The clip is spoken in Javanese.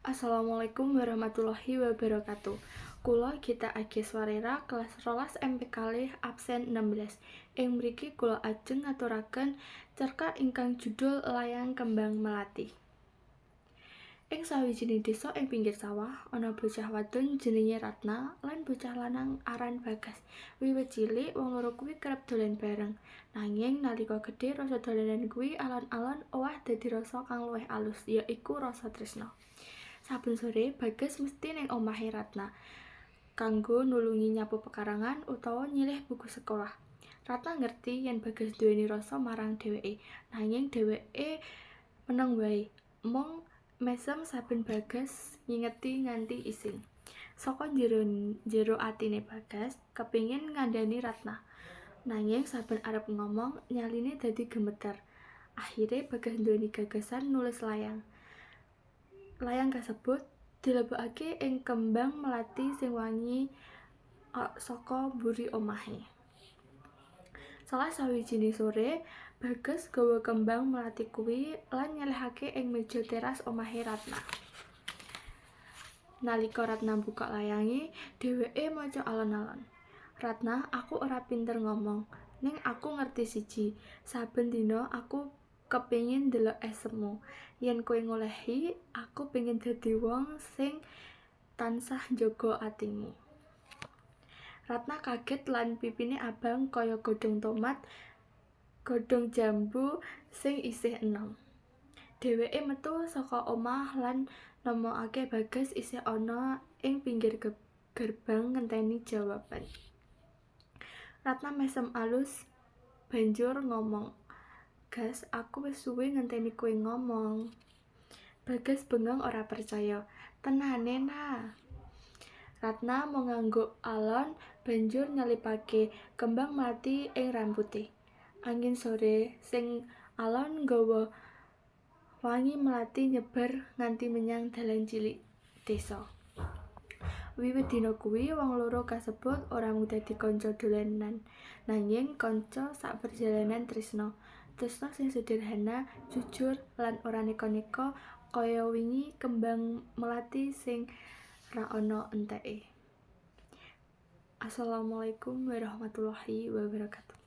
Assalamualaikum warahmatullahi wabarakatuh. Kula Gita Ageswarera kelas 12 MP kalih absen 16. Ing mriki kula ajeng ngaturaken cerkak ingkang judul Layang Kembang Melati. Ing sawijining desa ing pinggir sawah ana bocah wadon jenenge Ratna lan bocah lanang aran Bagas. Wiwit cilik wong loro kuwi kerep dolan bareng. Nanging nalika gedhe rasa dolanan kuwi alon-alon owah dadi rasa kang luwih alus, yaiku rasa tresna. Saben sore Bagas mesti ning omahe Ratna kanggo nulungi nyapu pekarangan utawa nyilih buku sekolah. Ratna ngerti yen Bagas nduweni rasa marang dheweke, nanging dheweke meneng wae, mung mesem saben Bagas ngingeti nganti isin. Saka njero atine Bagas kepingin ngandhani Ratna, nanging saben arep ngomong nyaline dadi gemeter. Akhire Bagas nduweni gagasan nulis layang. Layang kasebut dilebokake ing kembang melati sing wangi saka mburi omahe. Salah sawijining sore, Bagas gawa kembang melati kuwi lan nyelehake ing meja teras omahe Ratna. Nalika Ratna mbukak layange, dheweke maca alon-alon. "Ratna, aku ora pinter ngomong, ning aku ngerti siji, saben dina aku kepingin ndelok esemu. Yen kowe ngolehi, aku pengin dadi wong sing tansah njaga atimu." Ratna kaget lan pipine abang kaya godhong tomat godhong jambu sing isih enom. Dheweke metu saka omah lan nemokake Bagas isih ana ing pinggir gerbang ngenteni jawaban. Ratna mesem alus banjur ngomong, "Gas, aku wis suwe ngenteni kowe ngomong." Bagas bengong ora percaya. "Tenane na?" Ratna mung ngangguk alon banjur nyelipake kembang melati ing rambute. Angin sore sing alon nggawa wangi melati nyebar nganti menyang dalan cilik desa. Wiwit dina kuwi wong loro kasebut ora mung dadi kanca dolanan, nanging kanca saperjalanan tresna. Tresna sing sederhana, jujur, lan ora neka-neka kaya wingi kembang melati sing ra ana enteke. Assalamualaikum warahmatullahi wabarakatuh.